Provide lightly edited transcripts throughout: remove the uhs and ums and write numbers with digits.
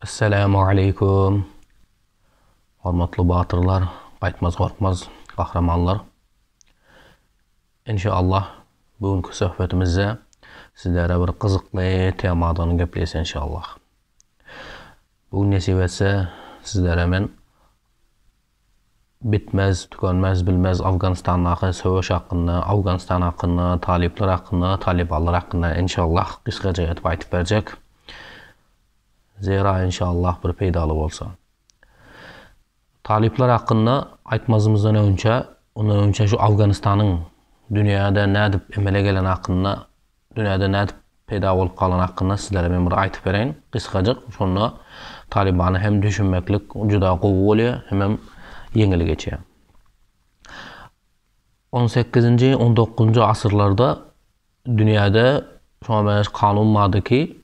Essalamu aleýkum. Hormatly batyrlar, gaýtmaz gorkmaz gahrymanlar. Inşallah bu günki söhbetimizde sizlere bir gyzykly temadan gepleýs inşallah. Bu gün nesip etse sizlere men bitmez, tükenmez, bilmez Afganistandaky söweş hakynda, Afganistan hakynda, talyplar hakynda, talybanlar hakynda inşallah gysgaça edip aýtyp berjek. Zera inşallah bir peýdaly bolsa. Talyplar hakynda aýtmazymyzdan öňçe, ondan öňçe şu Afganistanyň dünýäde nädip emele gelen hakynda, dünýäde nädip peýda bolup galan hakynda sizlere men bir aýtyp bereýin gysgajyk. Şonda Talybana hem düşünmeklik juda gowy bolýar, hemem ýeňil geçýär. On sekizinji, on dokuzynjy asyrlarda dünýäde şoňa meňzeş kanun bardy ki,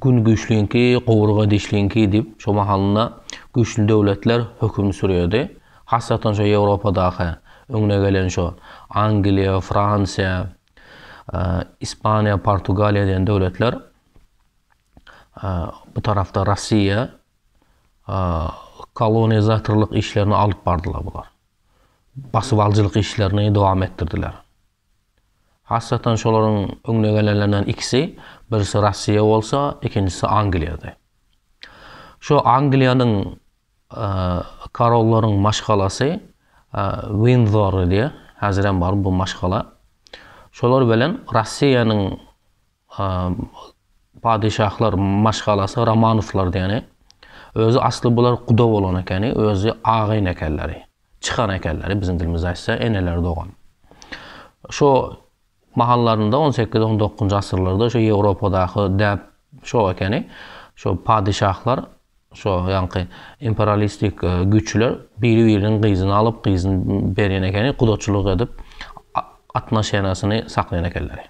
Gün güýçliňki, gowurga dişliňki diýip, şo mahalynda güýçli döwletler höküm sürýärdi. Hasratdan şo Ýewropadaky öňüne gelen şo Angliýa, Fransiýa, Ispaniýa, Portugaliýa diýen döwletler, bu tarapda Rossiýa kolonizatorlyk işlerini alyp bardylar bular. Basybalyjylyk işlerini dowam etdirdiler. Hasratan şolaryň öňüne gelenlerinden ikisi, birisi Rossiýa bolsa, ikinjisi Angliýady. Şu Angliýanyň korollaryň maşgalasy Windzor diýýär, häzirem bar bu maşgala. Şolar bilen Rossiýanyň padyşahlar maşgalasy Romanowlar diýeni. Özi asly bular guda bolan ekeni, özi aga-ene ekenleri. Çykan ekenleri, biziň dilimizde aýtsa, eneleri dogan. Şo mahallarynda on sekiz, on dokuzynjy asyrlarda şo Ýewropadaky däp şo ekeni. Şo padyşahlar, şo ýaňky imperialistik güýçler biri-biriniň gyzyny alyp, gyzyny berýän ekeni, gudaçylyk edip, atnoşeniýasyny saklaýan ekenleri.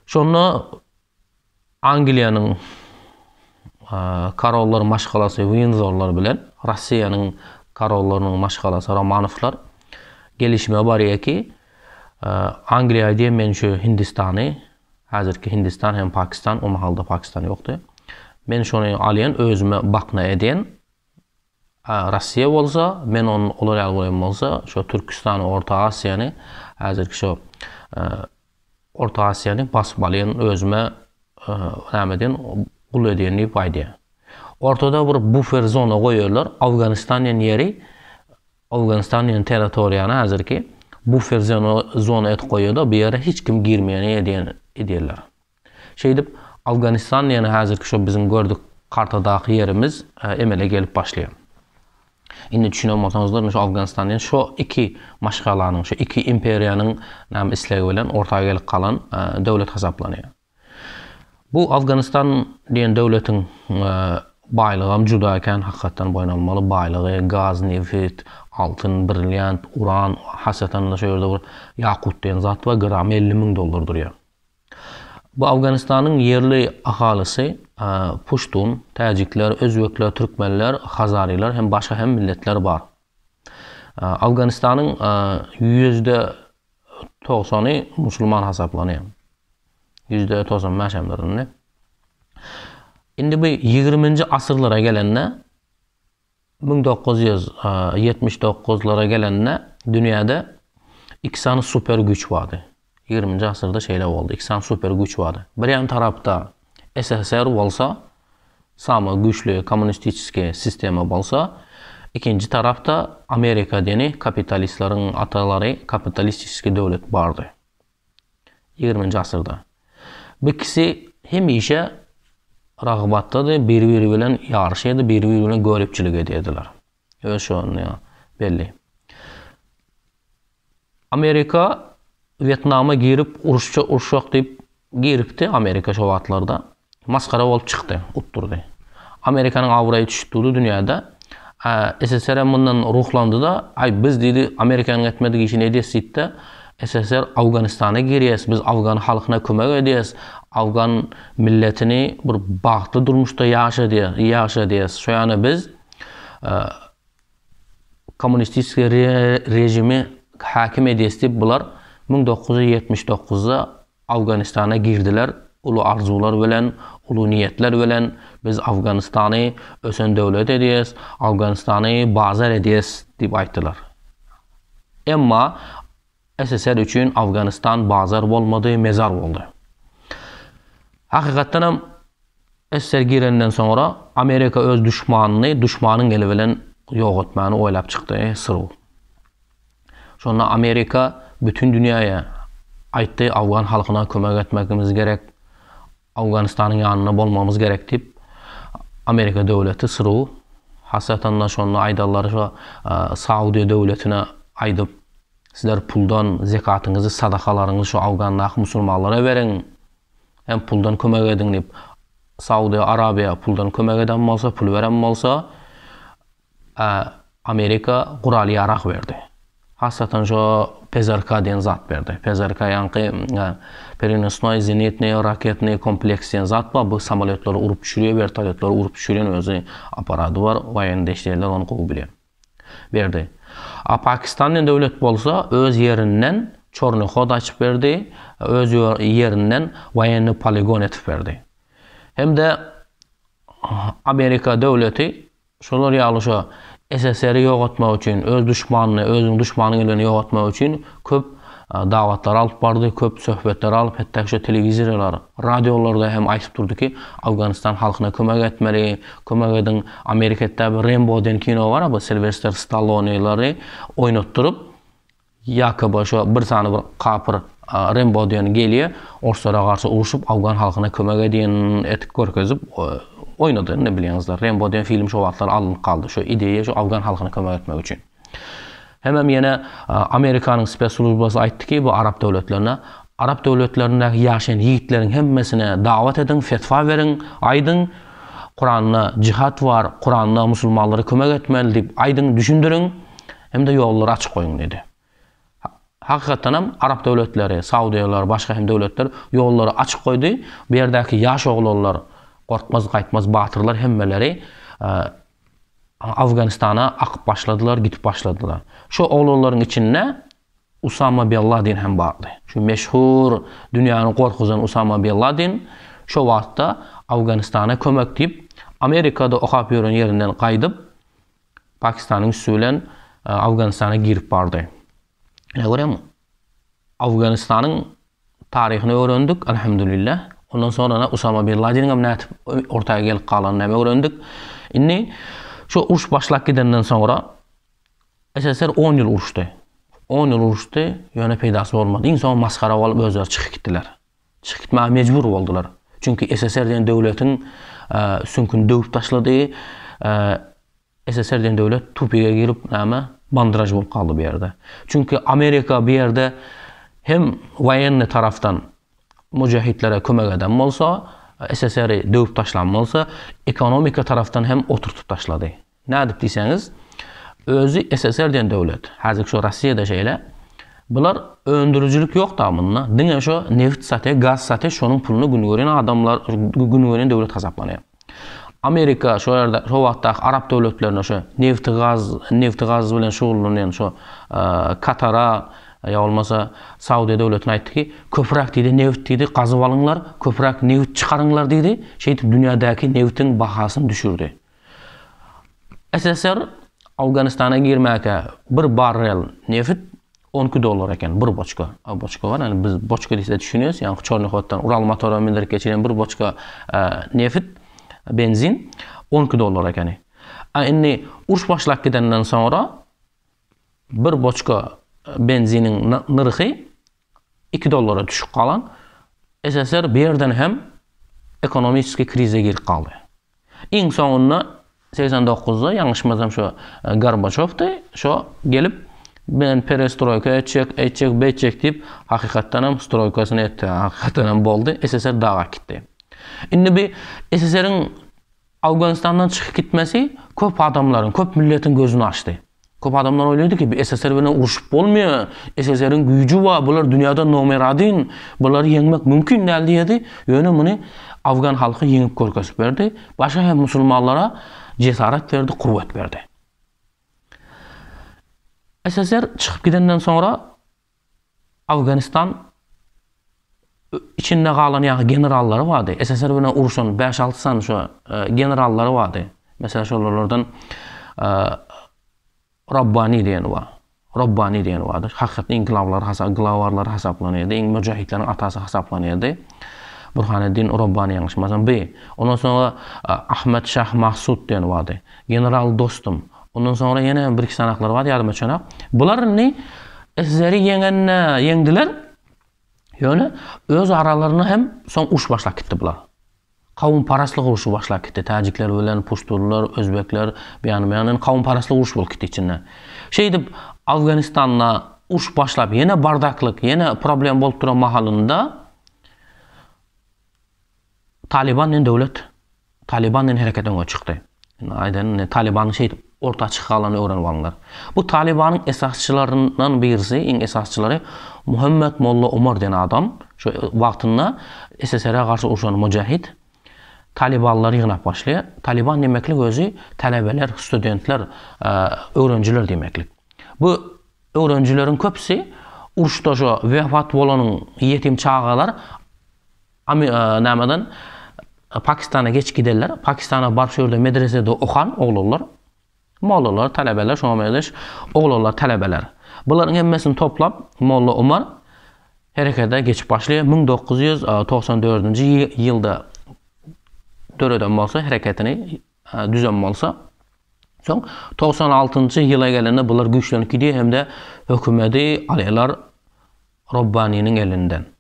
Şonda Angliýanyň korollar maşgalasy Windzorlar bilen Rossiýanyň korollarynyň maşgalasy Romanowlar gelişime barýar ki, Angliýa aýdýar men şu Hindistany, häzirki Hindistan hem Pakistan, o mahalda Pakistan ýokdy. Men şony alýan, özüme bakna edýän. Rossiýa bolsa, men ony olar ýaly goýan bolsa, şo Türküstany, Orta Aziýany, häzirki şo Orta Aziýany basyp alýan, özüme näme edýän, gul edýän diýip aýdýar. Ortada bir bufer zona goýarlar, Afganistan diýen ýeri, Afganistan diýen territoriýany häzirki bufer zona, zona edip goýýar-da, bu ýere hiç kim girmeýän edýän edýärler. Şeýdip, Afganistan diýen häzirki şo biziň gördük kartadaky ýerimiz emele gelip başlaýar. Indi düşünen bolsaňyzlar, şu Afganistan diýen şo iki maşgalanyň, şo iki imperiýanyň näme islegi bilen orta gelip galan döwlet hasaplanýar. Bu Afganistan diýen döwletiň baýlygam juda kän, hakykatdan boýun almaly, baýlygy gaz, nefit, altyn, brilliant, uran, hasatan-da şo ýerde bir ýakut diýen zat bar, gramy 50 müň dollar durýar. Bu Afganistanyň ýerli ahalysy puştun, täjikler, özbekler, türkmenler, hazarylar hem başga hem milletler bar. Afganistanyň %90-y musulman hasaplanýar. %95 hemdir indi. Indi bu 20-nji asyrlara gelende 1979-lara gelende dünýäde iki sany super güýç bardy. 20-nji asyrda şeýle boldy. Iki sany super güýç bardy. Bir ýan tarapda SSR bolsa, sama güýçli kommunistiçeskiý sistema bolsa, ikinji tarapda Amerika diýeni kapitalistleriň atalary kapitalistiçeskiý döwlet bardy. 20-nji asyrda. Bu ikisi hemişe ragbatdady, biri-biri bilen ýaryşýardy, biri-biri bilen göripçilik edýärdiler. Öz şony belli. Amerika Wýetnama girip uruşça uruşak diýip giripdi Amerika şo wagtlarda. Masgara bolup çykdy, utdurdy. Amerikanyň abraýy düşüp durdy dünýäde. SSR hem mundan ruhlandy-da, aý biz diýdi, Amerikanyň etmedik işini edýäs diýdi-de, SSR Afganistana girýäs, biz afgan halkyna kömek edýäs, afgan milletini bir bagtly durmuşda ýaşadýas, ýaşadýas. Şo ýana biz kommunistik režimi häkim edýäs diýip bular 1979-da Afganistana girdiler. Uly arzuwlar bilen, uly niýetler bilen biz Afganystany ösen döwlet edýäs, Afganystany bazar edýäs diýip aýtdylar. Emma SSR üçin Afganystan bazar bolmady, mezar boldy. Hakykatdan hem SSR girenden soňra Amerika öz duşmanyny duşmanyň eli bilen ýok etmäni oýlap çykdy, SRU. Şonda Amerika bütin dünýäye aýtdy, afgan halkyna kömek etmegimiz gerek, Afganystanyň ýanynda bolmagymyz gerek diýip, Amerika döwleti SRU, hasatanda şonda aýdanlary şo Saudiýa döwletine aýdyp, sizler puldan zekatyňyzy, sadakalaryňyzy şo Afgandaky musulmanlara beriň, hem puldan kömek ediň diýip, Saudiýa Arabiýa puldan kömek eden bolsa, pul beren bolsa, Amerika gural-ýarag berdi. Hasatan şo PZRK diýen zat berdi. PZRK ýaňky perenosnoý zenitnyý raketnyý kompleks diýen zat bar. Bu samolýotlary urup düşürýär, wertolýotlary urup düşürýän özi apparady bar. Woýennyý işleýänler ony gowy bilýär. Berdi. A Pakistan diýen döwlet bolsa öz ýerinden çornyý hod açyp berdi, öz ýerinden woýennyý poligon etip berdi. Hem-de Amerika döwleti Şolar ýaly şo SSR-i ýok etmek üçin, öz duşmanyny, özüniň duşmanyň elini ýok etmek üçin köp dawatlar alyp bardy, köp söhbetler alyp, hetdaki şo telewizorlar, radiolarda hem aýtyp durdy ki, Afganistan halkyna kömek etmeli, kömek ediň. Amerikatda bir Rembo diýen kino bar, bu Silwester Stallonelary oýnatdyryp, Ýakoba şo bir sany bir kapyr Rembo diýen gelýär, orslara garşy urşup afgan halkyna kömek edýän etip görkezip oýnady, indi bilýäňizler. Rembo diýen film şo wagtlar alnyp galdy. Şo ideýa şo afgan halkyna kömek etmek üçin. Hemem ýene Amerikanyň spes službasy aýtdy ki, bu arap döwletlerine, arap döwletlerindäki ýaşaýan ýigitleriň hemmesine dawat ediň, fetwa beriň, aýdyň, Kuranda jihad bar, Kuranda musulmanlara kömek etmeli diýip aýdyň, düşündiriň. Hem-de ýollary açyk goýuň diýdi. Hakykatdan hem arap döwletleri, Saudiýalar, başga hem döwletler ýollary açyk goýdy. Bu ýerdäki ýaş oglanlar, gorkmaz gaýtmaz batyrlar hemmeleri Afganistana akyp başladylar, gidip başladylar. Şu oglanlaryň içinde Usama bin Ladin hem bardy. Şu meşhur dünýäni gorkuzan Usama bin Ladin şo wagtda Afganistana kömek diýip, Amerikada okap ýören ýerinden gaýdyp, Pakistanyň üsti bilen Afganistana girip bardy. Ine görýäňmi? Afganistanyň taryhyny öwrendik, elhamdülillah. Ondan sonra Usama bin Ladeniň hem nädip orta gelip galanyny hem öwrendik. Indi şu uruş başlap gidenden soňra SSR 10 ýyl uruşdy. 10 ýyl uruşdy, ýöne peýdasy bolmady. Iň soň masgara bolup özleri çykyp gitdiler. Çykyp gitmäge mejbur boldular. Çünki SSR diýen döwletiň süňküni döwüp taşlady. SSR diýen döwlet tupige girip, näme, bandraž bolup galdy bu ýerde. Çünki Amerika bu ýerde hem woýennyý tarafdan mujahitlere kömek eden bolsa, SSR-i döwüp taşlan bolsa, ekonomika tarafdan hem oturtyp taşlady. Nädip diýseňiz, özi SSR diýen döwlet, häzirki şu Russiýada şeýle, bular öndürijilik ýok da munda, diňe şo neft satýar, gaz satýar, şonuň puluny gün görýän adamlar, gün görýän döwlet hasaplanýar. Amerika şo ýerde, şo wagtdaky arap döwletlerine şo nefti gaz, nefti gaz bilen şugullanýan şo Katara ýa bolmasa Saudiýa döwletine aýtdy ki, köpräk diýdi, neft diýdi, gazyp alyňlar, köpräk neft çykaryňlar diýdi, şeýdip dünýädäki neftiň bahasyny düşürdi. SSR Afganistana girmäkä bir barrel neft 12 dollar eken, bir boçka. A boçka bar, yani biz boçka diýse düşünýäs, ýagny çorny hotdan Ural motora mindirip geçiren bir boçka e, neft, benzin 12 dollar ekeni. A indi uruş başlap gidenden soňra bir boçka benziniň nyrhy 2 dollara düşüp galan. SSR bir ýerden hem ekonomiski krize girip galdy. Iň soňunda 89-da ýalňyşmasam şo e, Gorbaçowdy, şo gelip men perestroýka etjek, etjek, beýtjek diýip, hakykatdan hem stroýkasyny etdi. Hakykatdan hem boldy. SSR daga gitdi. Indi bir SSR-iň Afganistandan çykyp gitmesi köp adamlaryň, köp milletiň gözüni açdy. Köp adamlar oýlaýdy ki, bu SSR bilen urşup bolmaýar, SSR-iň güýji bar, bular dünýäde nomer adin, bulary ýeňmek mümkin däl diýedi. Ýöne muny afgan halky ýeňip görkezip berdi. Başga hem musulmanlara jesaret berdi, kuwwat berdi. SSR çykyp gidenden soňra Afganistan içinde galan ýaňky generallary bardy. SSR bilen urşan 5-6 sany şu generallary bardy. Mesela şolardan Rabbani diýeni bar. Rabbani diýeni bardy. Hakykatda inkilaplar hasap, glawarlar hasaplanýardy. Iň müjahitleriň atasy hasaplanýardy. Burhaneddin Rabbani ýalňyşmasam bi. Ondan soňra Ahmet Şah Mahsud diýeni bardy. General Dostum. Ondan soňra ýene bir iki sany atlary bardy ýadyma düşenok. Bular indi SSR-i ýeňende ýeňdiler. Ýöne öz aralarynda hem soň uruş başlap gitdi bular. Kawumparaslyk urşy başlap gitdi. Täjikler bilen puşturlar, özbekler bir ýany bir ýany kawumparaslyk urşy bolup gitdi içinde. Şeýdip Afganistanda uruş başlap ýene bardaklyk, ýene problem bolup duran mahalynda Taliban diýen döwlet, Taliban diýen hereket öňe çykdy. Indi aýdan, indi Talibanyň şeýdip orta çykalany öwrenip alyňlar. Bu Talibanyň esasçylaryndan birisi, iň esasçylary Muhammet Molla Omar diýen adam, şu wagtynda SSR-e garşy urşan mujahid Talibanlary ýygnap başlaýar. Taliban diýmeklik özi talebeler, studentler, öwrenjiler diýmeklik. Bu öwrenjileriň köpüsi uruşda şu wefat bolanyň ýetim çagalar Nämeden Pakistana geç giderler. Pakistana baryp şu ýerde medresede okan oglanlar, mollalar, talebeler, şoňa meňzeş oglanlar, talebeler. Bularyň hemmesini toplap Molla Omar herekete geçip başlaýar. 1994-nji ýylda döreden bolsa hereketini düzen bolsa, soň 96-njy ýyla gelende bular güýçlenip gidýär hem-de hökümeti alýarlar Robbaniniň elinden.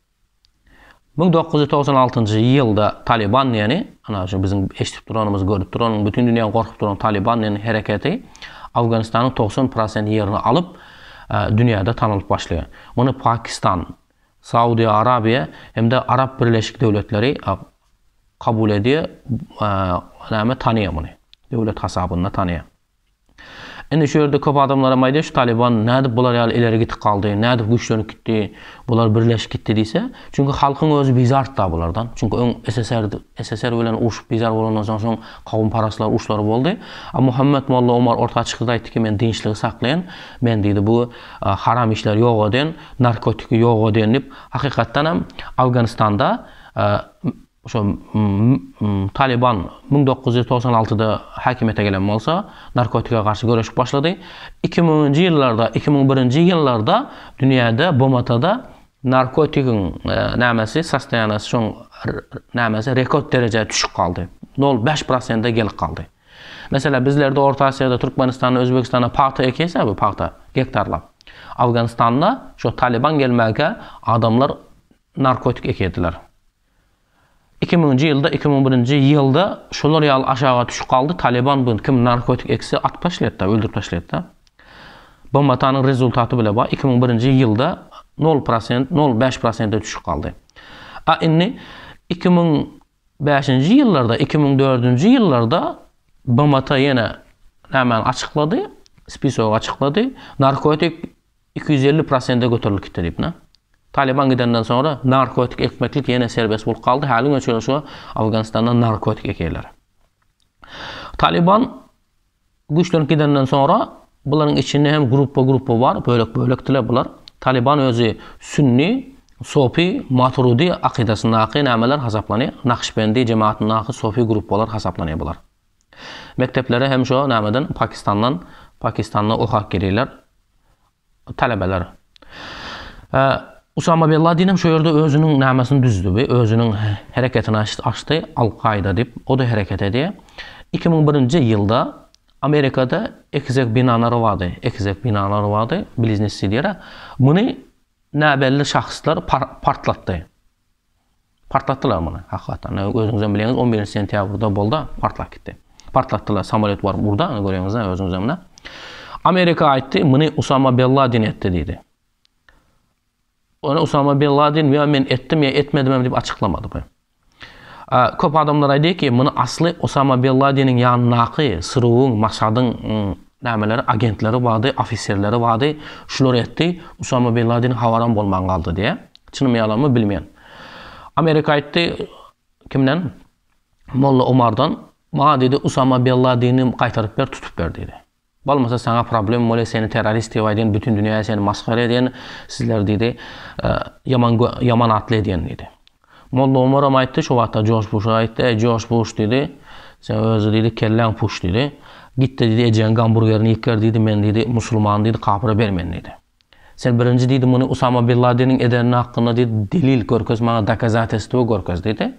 1996-njy ýylda Taliban diýeni, ana şu biziň eşidip duranymyz, görüp duran, bütün dünýäni gorkup duran Taliban diýen hereketi Afganistanyň 90 prosent ýerini alyp, e, dünýäde tanalyp başlaýar. Muny Pakistan, Saudiýa Arabiýa hem-de Arap Birleşik Döwletleri e, kabul edýär, e, näme tanyýar muny. Döwlet hasabynda tanyýar. Indi şu ýerde köp adamlar hem aýdýar, şu Taliban nädip bular ýaly ileri gitip galdy, nädip güýçlenip gitdi, bular birleşip gitdi diýse, çünki halkyň özi bizartda bulardan. Çünki öň SSR SSR bilen urşup bizar bolandan soň soň kawumparastlar uruşlary boldy. A Muhammet Molla Omar orta çykdy aýtdy ki, men dynçlygy saklaýan, men diýdi bu haram işleri ýok eden, narkotiki ýok eden diýip, hakykatdan hem Afganistanda Şo Taliban 1996-da häkimiýete gelen bolsa, narkotika garşy göreşip başlady. 2000-nji ýyllarda, 2001-nji ýyllarda dünýäde BMT-da narkotigiň e, nämesi, sostoýanasy şoň nämesi rekord derejä düşüp galdy. 0,5 prosente gelip galdy. Mesela bizlerde Orta Asiýada, Türkmenistanda, Özbegistanda pagta ekýäs bu pagta gektarlap. Afganistanda şo Taliban gelmäge adamlar narkotik ekýärdiler. 2000-nji ýylda, 2001-nji ýylda şolar ýaly aşaga düşüp galdy. Taliban bu kim narkotik ekse atyp taşlaýardy, öldürip taşlaýardy. BMT-nyň rezultaty bile bar. 2001-nji ýylda 0%, 0,5%-e düşüp galdy. A indi 2005-nji ýyllarda, 2004-nji ýyllarda BMT ýene nämäni açyklady? Spisogy açyklady. Narkotik 250 prosente göterilip gitdi diýip, ne? Taliban gidenden soňra narkotik ekmeklik ýene serbest bolup galdy. Häli gün şu Afganistanda narkotik ekýärler. Taliban güýçlenip gidenden soňra bularyň içinde hem gruppa-gruppa bar, bölek-bölekdiler bular. Taliban özi sünni, sofi, maturidi akydasyndaky nämeler hasaplanýar? Nakşbendi jemaatyndaky sofi gruppalar hasaplanýar bular. Mekdeplere hem şo nämeden Pakistandan Pakistanda okap gelýärler talebeler. Usama bin Laden hem şu ýerde özüniň nämesini düzdü we özüniň hereketini açdy, Al-Kaida diýip, o da hereket edýär. 2001-nji ýylda Amerikada ekizek binalary bardy, ekizek binalary bardy, bliznesi diýär. Muny näbelli şahslar partlatdy. Partlatdylar muny, hakykatdan. Özüňiz hem bilýäňiz, 11 sentýabrda boldy, partlap gitdi. Partlatdylar, samolyot baryp urdy, görýäňiz, özüňiz hem. Amerika aýtdy, muny Usama bin Laden etdi diýdi. Ony Usama bin Laden ýa men etdim ýa etmedim hem diýip açyklamady bu. Köp adamlar aýdýar ki, muny asly Usama bin Ladeniň ýanyndaky SRU-nyň, Mossadyň nämeleri, agentleri bardy, ofiserleri bardy, şular etdi, Usama bin Ladeniň habaram bolman galdy diýýär. Çynymy ýalanmy bilmeýän. Amerika aýtdy kimden? Molla Omardan, maňa diýdi Usama bin Ladeni gaýtaryp ber, tutup ber diýdi. Bolmasa saňa problem bolýar, seni terrorist diýip aýdýan, bütün dünýä seni masgara edýän, sizler diýdi, e, ýaman ýaman atly edýän diýdi. Molla Omaram aýtdy, şo wagtda Jorj Buşa aýtdy, Eý, Jorj Buş diýdi, sen özi diýdi, kelläň puş diýdi. Git-de diýdi, ejeň gamburgerini ýyk ber diýdi, men diýdi, musulmany diýdi, kapyra bermen diýdi. Sen birinji diýdi, muny Usama bin Ladeniň edenini hakynda diýdi, delil görkez, maňa dokazatelstwo görkez diýdi.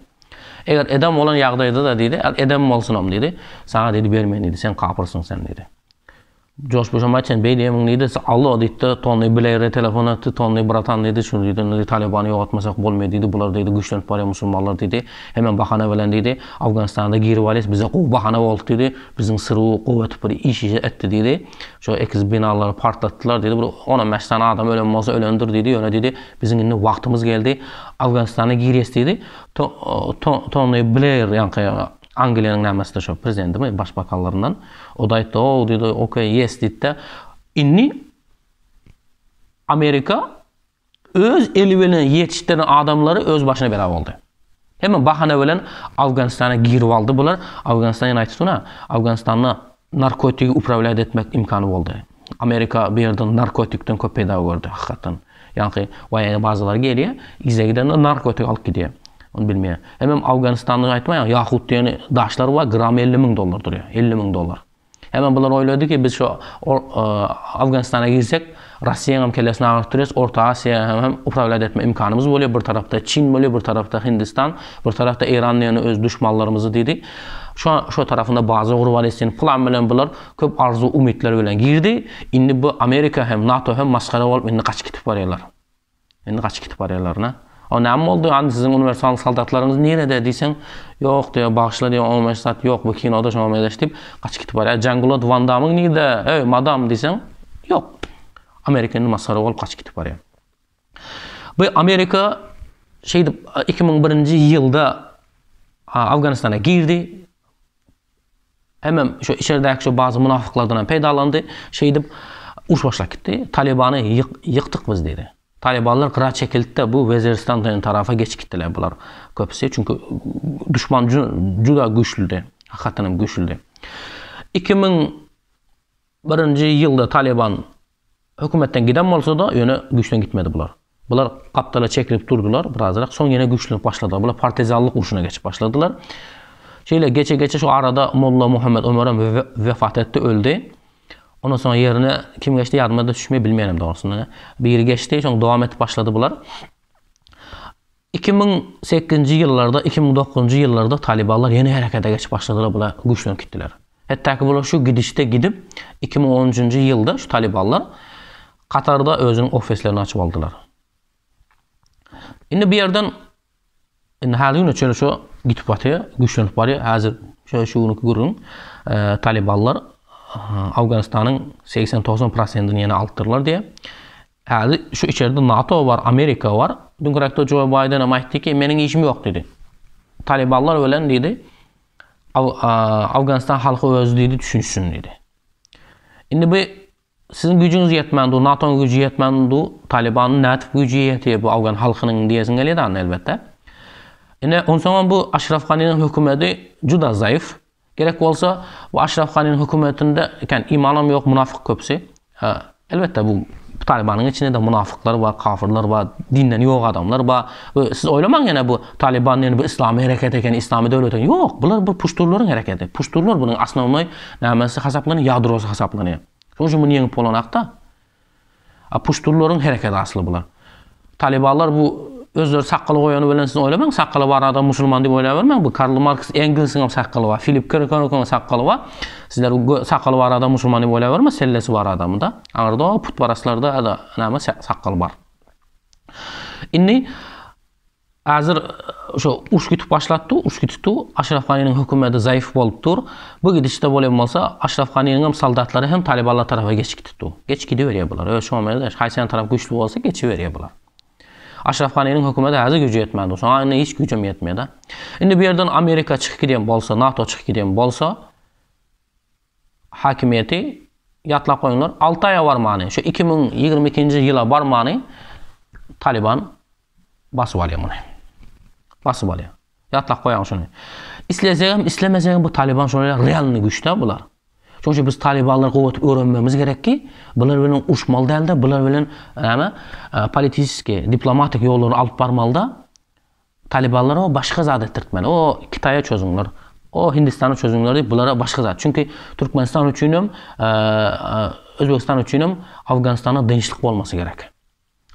Eger eden bolan ýagdaýda-da diýdi, eden bolsunam diýdi, saňa diýdi, bermen diýdi, sen kapyrsyň sen diýdi. Jorj Buşam aýt sen beý diýemiň diýdi. Allo diýdi-de, Tony Bleýre telefon etdi. Tony bratan diýdi, şuny diýdi, indi Talybany ýogatmasak bolmaýar diýdi. Bular diýdi, güýçlenip barýar musulmanlar diýdi. Hemem bahana bilen diýdi, Awganystanda girip alýas, bize gowy bahana boldy diýdi. Biziň SRU gowy etip bir iş etdi diýdi. Şo ekiz binalary partlatdylar diýdi. Bir on-on bäş sany adam ölen bolsa ölendir diýdi. Ýöne diýdi, biziň indi wagtymyz geldi. Awganystana girýäs diýdi. Tony Bleýr ýaňky Angliýanyň nämesi-de şo prezidentimi, başbakanlaryndan. O-da aýtdy, o diýdi, okey, yes diýdi-de. Indi Amerika öz eli bilen ýetişdiren adamlary öz başyna bela boldy. Hemme bahana bilen Awganystana girip aldy bular. Awganistan ýene aýtdy-na, Awganystanda narkotigi upravlýat etmek imkany boldy. Amerika bu ýerden narkotikden köp peýda gördi hakykatdan. Ýaňky waýenniý bazalar gelýär, yza gidende narkotik alyp gidýär. Ony bilmeýär. Hemem Awganystanda aýtmaýaň, ýahut diýen daşlar bar, gramy 50 müň dollar durýar. 50 müň dollar. Hemem bular oýlady ki, biz şu Awganystana girsek, Russiýanyň hem kellesini agyrtdyrýas, Orta Aziýa hem hem upravlýat etme imkanymyz bolýar. Bir tarapda Çin bolýar, bir tarapda Hindistan, bir tarapda Eýran diýen öz duşmanlarymyzy diýdi. Şu şu tarapynda baza gurup alýas diýen plan bilen bular köp arzuw umytlar bilen girdi. Indi bu Amerika hem NATO hem masgara bolup indi gaçyp gidip barýarlar. Indi gaçyp gidip barýarlar na. O näme boldy? Andi siziň uniwersal soldatlaryňyz nirede diýseň, ýok diýýär, bagyşla diýýär, 15 sat ýok bu kinoda şoňa meňzeş diýip gaçyp gidip barýar. Jean-Claude Van Damme-yň nirede? Eý, madam diýseň, ýok. Amerika indi masgara bolup gaçyp gidip barýar. Bu Amerika şeýdip 2001-nji ýylda Awganystana girdi. Hemem şu içerdäki şu bazı münafyklardan hem peýdalandy. Şeýdip uruş başlap gitdi. Talibany ýykdyk biz diýdi. Talibanlar gyra çekildi-de bu Weziristan diýen tarapa geçip gitdiler bular köpüsi. Çünki duşman juda güýçlüdi. Hakykatdan hem güýçlüdi. 2001-nji ýylda Taliban hökümetden giden bolsa-da, ýöne güýçden gitmedi bular. Bular gapdala çekilip durdular birazrak, soň ýene güýçlenip başladylar. Bular partizanlyk urşuna geçip başladylar. Şeýle geçe-geçe şu arada Molla Muhammed Ömer hem wefat etdi, öldi. Ondan soň ýerine kim geçdi ýadyma da düşmeýär, bilmeýänem dogrusyny. Biri geçdi, soň dowam edip başlady bular. 2008-nji ýyllarda, 2009-njy ýyllarda talibanlar ýene herekete geçip başladylar, bular güýçlenip gitdiler. Hetdaki bular şu gidişde gidip, 2013-nji ýylda şu talibanlar Katarda özüniň ofislerini açyp aldylar. Indi bu ýerden indi häzir güne çenli şu gitip batýar, güýçlenip barýar. Häzir şu şu günki gürrüň e, talibanlar e, Awganystanyň 80-90 prosentini ýene alypdyrlar diýe. Häzir şu içerde NATO bar, Amerika bar. Dünküräkde Joe Biden hem aýtdy ki, meniň işim ýok diýdi. Talibanlar bilen diýdi, Awganistan halky özi diýdi düşünsin diýdi. Indi bu siziň güýjüňiz ýetmän dur, NATO-nyň güýji ýetmän dur, Talibanyň nädip güýji ýetýär bu afgan halkynyň diýesiň gelýär da elbetde. Ine onsoňam bu Aşraf Ganiniň hökümeti juda zaýyf. Gerek bolsa bu Aşraf Ganiniň hökümetinde eken imanam ýok, munafyk köpüsi. Elbetde bu Talibanyň içinde de munafyklar bar, kafirler bar, dinden ýok adamlar bar. Bu siz oýlamaň ýene bu Taliban ýene bu islami hereket eken, islami döwlet eken. Ýok, bular bu puşturlaryň hereketi. Puşturlar bunuň osnownoý nämesi hasaplanýar, ýadrosy hasaplanýar. Şonuň üçin muny ýeňip bolanakda. A puşturlaryň hereketi asly bular. Talibanlar bu özleri sakgaly goýany bilen siz oýlamaň, sakgaly bar adam musulman diýip oýlabermäň. Bu Karl Marks Engelsiň hem sakgaly bar, Filip Kirkorowyň hem sakgaly bar. Sizler sakgaly bar adam musulman diýip oýlaberme, sellesi bar adamda. Aňyrda o putparastlarda da näme sakgal bar. Indi Häzir şo uruş gitip başlatdy, uruş gitipdi. Aşraf Ganiniň hökümeti zaýyf bolup dur. Bu gidişde bolýan bolsa, Aşraf Ganiniň hem soldatlary hem talibanlar tarapa geçip gitipdi. Geçip gidiberýär bular. Öz şoňa meňzeş. Haýsy tarap güýçli bolsa geçiberýär bular. Aşraf Ganiniň hökümeti häzir güýji ýetmän dur. Şoňa indi hiç güýjem ýetmeýär-de. Indi bu ýerden Amerika çykyp gidýän bolsa, NATO çykyp gidýän bolsa, hakimiýeti ýatlap goýuňlar, 6 aýa barmany, şu 2022-nji ýyla barmany Taliban basyp alýar muny. Basyp alýar. Ýatlap goýaň şuny. Islesegem, islemesegem bu Taliban şolar realny güýçde bular. Şonuň üçin biz Talibanlary gowy edip öwrenmemiz gerek ki, bular bilen uruşmaly dälde, bular bilen näme, e, politiski, diplomatik ýollary alyp barmalyda. Talybanlara başga zat etdirtmeli. O Kitaýa çözüňler. O Hindistana çözüňler diýip bulara başga zat. Çünki Türkmenistan üçinem, Özbegistan üçinem Afganistanda dynçlyk bolmasy gerek.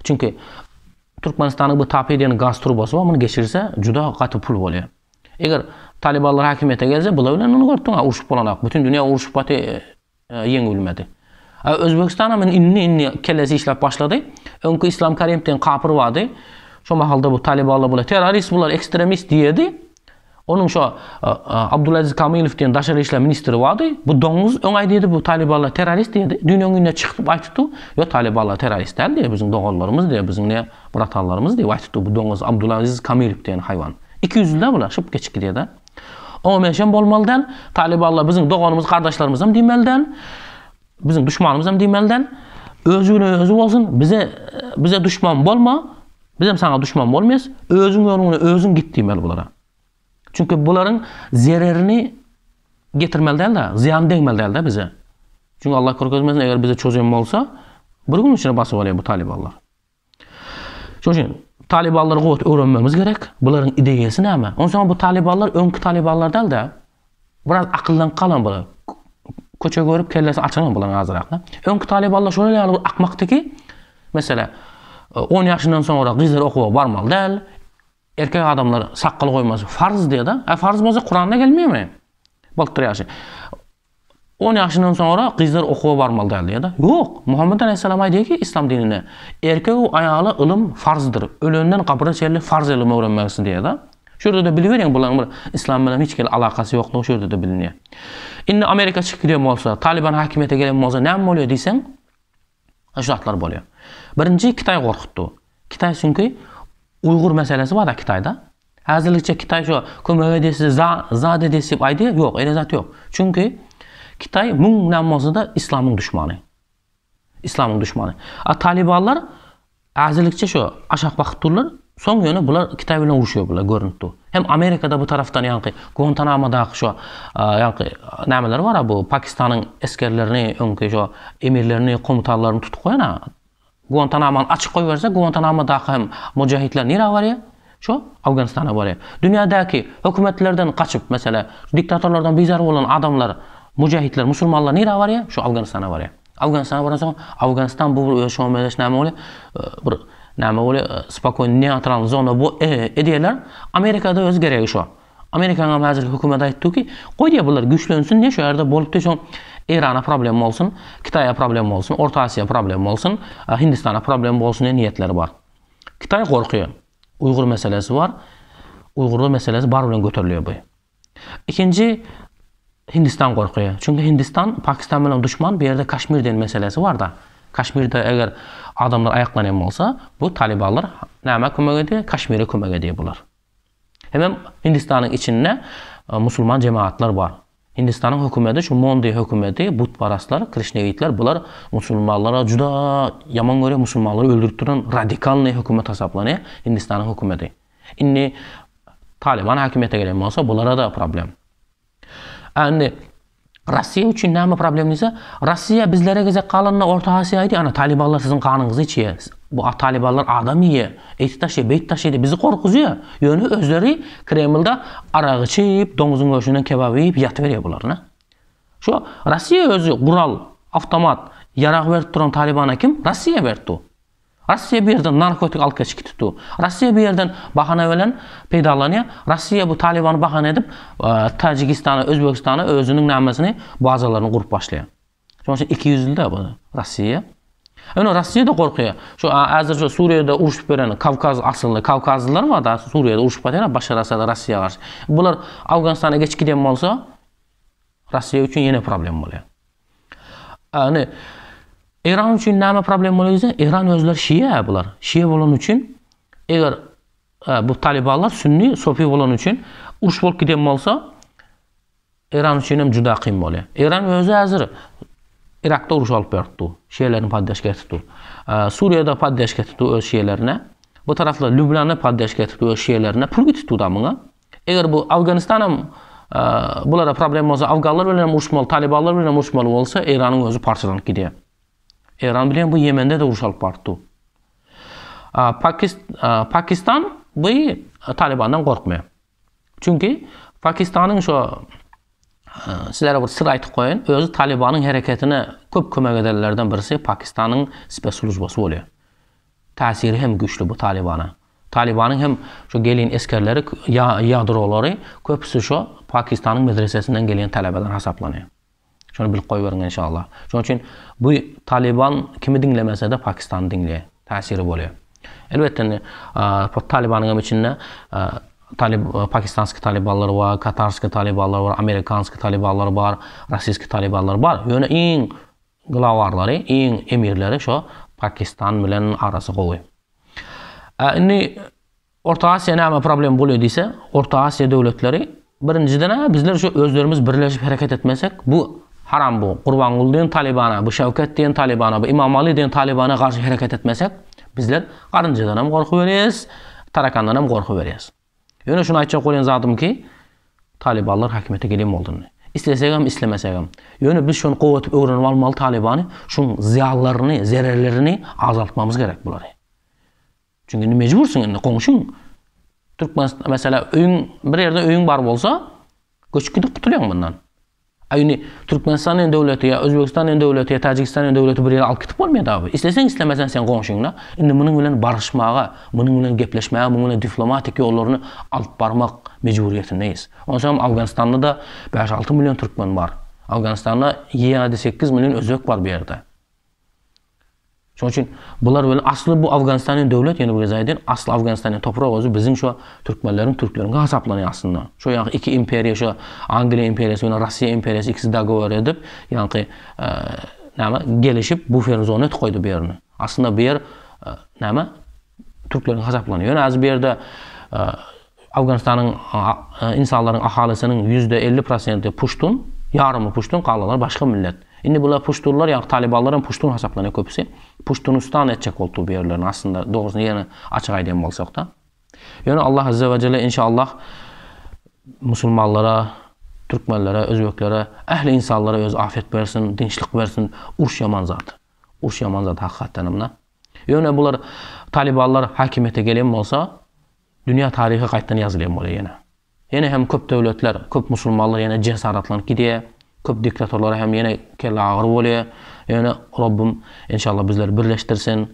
Çünki Türkmenistanyň bu TAPI diýen gaz turbasy bar, muny geçirse juda gaty pul bolýar. Eger Talybanlar häkimiýete gelse, bular bilen muny görüp durň, urşup bolanak. Bütün dünýä urşup gaty ýeňip bilmedi. Özbegistan hem indi indi kellesi işläp başlady. Öňki Islam Karimov diýen kapyr bardy. Şo mahalda bu Talybanlar bular terrorist bular ekstremist diýedi. Onuň şo Abdulaziz Kamilow diýen daşary işler ministri bardy. Bu doňuz öň aýdýdy bu Talybanlar terrorist diýdi. Düýn öňünde çykyp aýtdy. Ýok Talybanlar terrorist däl diýdi, biziň doganlarymyz diýdi, biziň ne bratanlarymyz diýip aýtdy bu doňuz Abdulaziz Kamilow diýen haýwan. Ikiýüzlüler bular, şyp geçip gidýär-de. Oňa meňşem bolmaly däl. Talybanlar biziň doganymyz, gardaşlarymyzam diýmeli däl. Biziň duşmanymyzam diýmeli däl. Özi bilen özi bolsun, bize bize duşman bolma, bizem saňa duşman bolmaýas. Özüň ýoluň bilen özüň git diýmeli bulara. Çünki bularyň zererini getirmeli däl-de, zyýany degmeli däl-de bize. Çünki Allah görkezmesin, eger bize çözem bolsa, bir gün içinde basyp alýar bu talybanlar. Şonuň üçin talybanlary gowy öwrenmemiz gerek. Bularyň ideýasy näme? Onsoň bu talybanlar öňki talybanlar däl-de, biraz akyldan galan bular. Köçe görüp kellesi açylan bularyň azyrak. Öňki talybanlar şolar ýaly bir akmakdy ki, meselä, 10 ýaşyndan soňra gyzlar okuwa barmaly däl, erkek adamlar sakgal goýmasy farz diýdi. A farz bolsa Kuranda gelmeýärmi? Bolup durýar. On ýaşyndan soňra gyzlar okuwa barmaly däl diýýär-de. Ýok, Muhammet aleýhissalam aýdýar ki, yslam dininde erkek we aýala ylym farzdyr. Ölenden gabra çenli farz ylym öwrenmegisi diýýär-de. Şu ýerde-de biliberiň bularyň bir yslam bilen hiç hili alakasy ýoklugy şu ýerde-de bilinýär. Indi Amerika çykyp giden bolsa, Talyban häkimiýete gelen bolsa näme bolýar diýseň, şu zatlar bolýar. Birinji Kitaý gorkutdy. Kitaý çünki Uýgur meselesi bar-da Kitaýda. Häzirlikçe Kitaý şu kömek edesi, za, zat edesi diýip aýdýar. Ýok, eýle zat ýok. Çünki Kitaý müň näme bolsa-da islamyň duşmany. Islamyň duşmany. A talibanlar häzirlikçe şu aşak bakyp durlar. Soň ýöne bular Kitaý bilen uruşýar bular görünip dur. Hem Amerikada bu tarafdan ýaňky Guantanamadaky şu ýaňky nämeler bar bu Pakistanyň esgerlerini, öňki şu emirlerini, komutanlaryny tutup goýan Guantanamany açyk goýberse, Guantanamadaky hem mujahidler nirä barýar? Şo Afganistana barýar. Dünýädäki hökümetlerden gaçyp, meselä, diktatorlardan bizar bolan adamlar, mujahidler, musulmanlar nirä barýar? Şo Afganistana barýar. Afganistana baransoň, Afganistan bu bir öz şoňa meňzeş näme bolýar? Bir näme bolýar? Spokojnyý neýtralnyý zona bu edýärler. Amerikada öz geregi şo. Amerikanyň hem häzirki hökümeti aýtdy ki, goý diýýär bular güýçlensin diýýär, şu ýerde bolup diýýär, şoň Eýrana problem bolsun, Kitaýa problem bolsun, Orta Aziýa problem bolsun, Hindistana problem bolsun diýen niýetleri bar. Kitaý gorkýar. Uýgur meselesi bar. Uýgurlar meselesi bar bilen göterilýär bu. Ikinji Hindistan gorkýar. Çünki Hindistan Pakistan bilen duşman, bu ýerde Kaşmir diýen meselesi bar-da. Kaşmirde eger adamlar aýaklanýan bolsa, bu talibanlar nämä kömek edýär? Kaşmire kömek edýär bular. Hemem Hindistanyň içinde musulman jemagatlar bar. Hindistanyň hökümeti, şu Mondi hökümeti, butparastlar, krişnewitler, bular musulmanlara juda ýaman görýär, musulmanlary öldürip duran radikalnyý hökümet hasaplanýar Hindistanyň hökümeti. Indi Taliban häkimiýete gelen bolsa, bulara-da problem. A indi Russiýa üçin näme problem diýse, Russiýa bizlere gezek galanda Orta Aziýa aýdy, ana talibanlar siziň ganyňyzy içýär. Bu talibanlar adam iýýär, et daşýar, beýt daşýar diýip bizi gorkuzýar. Ýöne özleri Kremlde arak içip, doňuzyň göşünden kebap iýip ýatyberýär bular, ne? Şu Russiýa özi gural, awtomat, ýarag berip duran talibana kim? Russiýa berip dur. Russiýa bu ýerden narkotik alyp geçip gitipdi. Russiýa bu ýerden bahana bilen peýdalanýar. Russiýa bu Talibany bahana edip, Täjigistana, Özbegistana özüniň nämesini, bazalaryny gurup başlaýar. Şonuň üçin ikiýüzli-de bu Russiýa. Ýöne Russiýa-da gorkýar. Şu häzir şu Suriýada urşup beren Kawkaz asylly kawkazlylar bar-da, Suriýada urşup barýar Başar Asada Russiýa garşy. Bular Awganystana geçip giden bolsa, Russiýa üçin ýene problem bolýar. Ýagny Eýran üçin näme problem bolýar diýseň, Eýran özleri şiýe bular. Şiýe bolany üçin eger bu talibanlar sünni, sofi bolany üçin uruş bolup giden bolsa Eýran üçin hem juda kyn bolýar. Eýran özi häzir Irakda uruş alyp beripdi. Şiýelerini poddeşka etipdi. Suriýada poddeşka etipdi öz şiýelerine. Bu tarafda Lübnanda poddeşka etipdi öz şiýelerine. Pul gitipdi da muňa. Eger bu Afganistan hem bulara problem bolsa, afganlar bilen hem uruşmaly, talibanlar bilen hem uruşmaly bolsa, Eýranyň özi parçalanyp gidýär. Eýran bilen bu Ýemende de uruş alyp barypdy. Pakistan bu Talibandan gorkmaýar. Çünki Pakistanyň şo sizlere bir syr aýtyp goýaýyn, özi Talibanyň hereketine köp kömek edenlerden birisi Pakistanyň spesslujbasy bolýar. Täsiri hem güýçli bu Talibana. Talibanyň hem şo gelin esgerleri, ýadrolary köpüsi şo Pakistanyň medresesinden gelýän talebeler hasaplanýar. Şony bilip goýberiň enşallah. Şonuň üçin bu Taliban kimi diňlemese-de Pakistany diňleýär. Täsiri bolýar. Elbetde indi Talibanyň hem içinde Talib pakistanski talibanlar bar, katarski talibanlar bar, amerikanski talibanlar bar, rossiýski talibanlar bar. Ýöne iň glawarlary, iň emirleri şo Pakistan bilen arasy gowy. Indi Orta Aziýa näme problem bolýar diýse, Orta Aziýa döwletleri birinjiden-ä bizler şu özlerimiz birleşip hereket etmesek, bu haram bu Gurbanguly diýen Talibana, bu Şewket diýen Talibana, bu Imamali diýen Talibana garşy hereket etmesek, bizler garynjadan hem gorkuberýäs, tarakandan hem gorkuberýäs. Ýöne şuny aýtjak bolýan zadym ki, Talibanlar häkimiýete gelen boldy indi. Islesegem, islemesegem. Ýöne biz şony gowy edip öwrenip almaly Talibany, şuň zyýanlaryny, zererlerini azaltmamyz gerek bulary. Çünki indi mejbursyň indi goňşyň Türkmenistan mesela öýüň bir ýerde öýüň bar bolsa göçüp gidip gutulýaň mundan. A indi Türkmenistan indi döwleti ýa Özbegistan indi döwleti ýa Täjigistan indi döwleti bir ýere alyp gidip bolmaýar dagy. Isleseň islemeseň sen goňşyňda indi munuň bilen baryşmaga, munuň bilen gepleşmäge, munuň bilen diplomatik ýollaryny alyp barmak mejburiýetindeýiz. Onsoň hem Awganystanda-da 5-6 million türkmen bar. Awganystanda 7-8 million özbek bar bu ýerde. Şonuň üçin bular bilen asly bu Afganistan diýen döwlet ýene bir gezek aýdýan, asly Afganistan diýen toprak özi biziň şo türkmenleriň, türkleriňki hasaplanýar aslynda. Şo ýaňky iki imperiýa şo Angliýa imperiýasy bilen Russiýa imperiýasy ikisi dogovor edip, ýaňky näme gelişip bufer zona etip goýdy bu ýerini. Aslynda bu ýer näme türkleriň hasaplanýar. Ýöne az bu ýerde Afganistanyň insanlaryň ahalysiniň 50% prosenti puştun, ýarymy puştun, galanlary başga millet. Indi bular puştunlar, ýagny talibanlar hem puştun hasaplanýar köpüsi. Puştunistan etjek bolupdyr bu ýerlerini aslynda dogrusyny ýene açyk aýdýan bolsak-da. Ýöne Allah azze we jelle inşallah musulmanlara, türkmenlere, özbeklere, ähli insanlara öz afet bersin, dynçlyk bersin. Uruş ýaman zat. Uruş ýaman zat hakykatdan hem-de. Ýöne bular talibanlar hakimiýete gelen bolsa, Dünýä taryhy gaýtdan ýazylýan bolýar ýene. Ýene hem köp döwletler, köp musulmanlar ýene jesaratlanyp gidýär. Köp diktatorlara hem ýene kelle agyry bolýar. Ýöne Robbim enşallah bizleri birleşdirsin.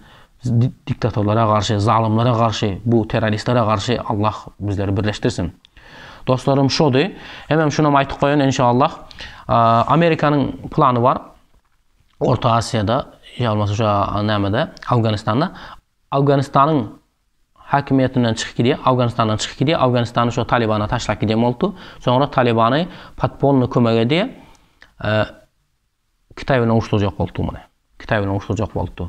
Diktatorlara garşy, zalymlara garşy, bu terroristlere garşy Allah bizleri birleşdirsin. Dostlarym şody. Hemem şunam aýtyp goýan enşallah. Amerikanyň plany bar. Orta Aziýada, ýa bolmasa şu nämede, Afganistanda. Afganistanyň Häkimiýetinden çykyp gidýär, Afganistandan çykyp gidýär, Afganistany şo Talibana taşlap gidýän bolupdy. Soňra Talibany podpolny kömek edýär. Kitaý bilen uruşdyrjak bolupdy muny. Kitaý bilen uruşdyrjak bolupdy.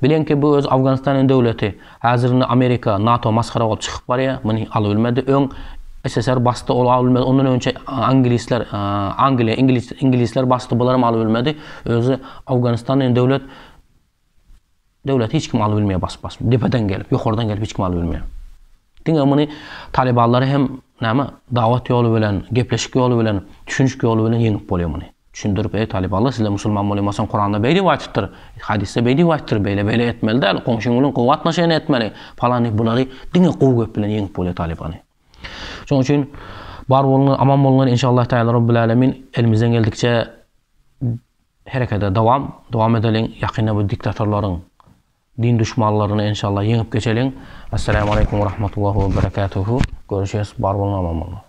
Bilenki bu öz Afganistanyň döwleti. Häzir indi Amerika, NATO masgara bolup çykyp barýar. Muny alybilmedi. Öň SSR basdy, ol alybilmedi. Ondan önçe angilisler, Angliýa, ingilis, ingilisler basdy, bularam alybilmedi. Özi Afganistan diýen döwlet Döwleti hiç kim alyp bilmeýär basyp basyp. Depeden gelip, ýokardan gelip hiç kim alyp bilmeýär. Diňe muny talibanlary hem näme dawat ýoly bilen, gepleşik ýoly bilen, düşünişik ýoly bilen ýeňip bolýar muny. Düşündirip, eý talibanlar sizler musulman bolýamasaň Kuranda beý diýip aýtypdyr, hadysda beý diýip aýtypdyr, beýle beýle etmeli däl, goňşyň bilen gowy gatnaşygyny etmeli falan diýip bulary diňe gowy gep bilen ýeňip bolýar talibany. Şonuň üçin bar boluňlar, aman boluňlar inşallah Teala Robbil Alemin elimizden geldikçe Herekete dowam, dowam edeliň, ýakynda bu diktatorlaryň, din duşmanlaryny enşallah ýeňip geçeliň. Essalamu aleýkum we rahmetullahi we berekatuhu. Görüşýäs, bar boluň, aman boluň.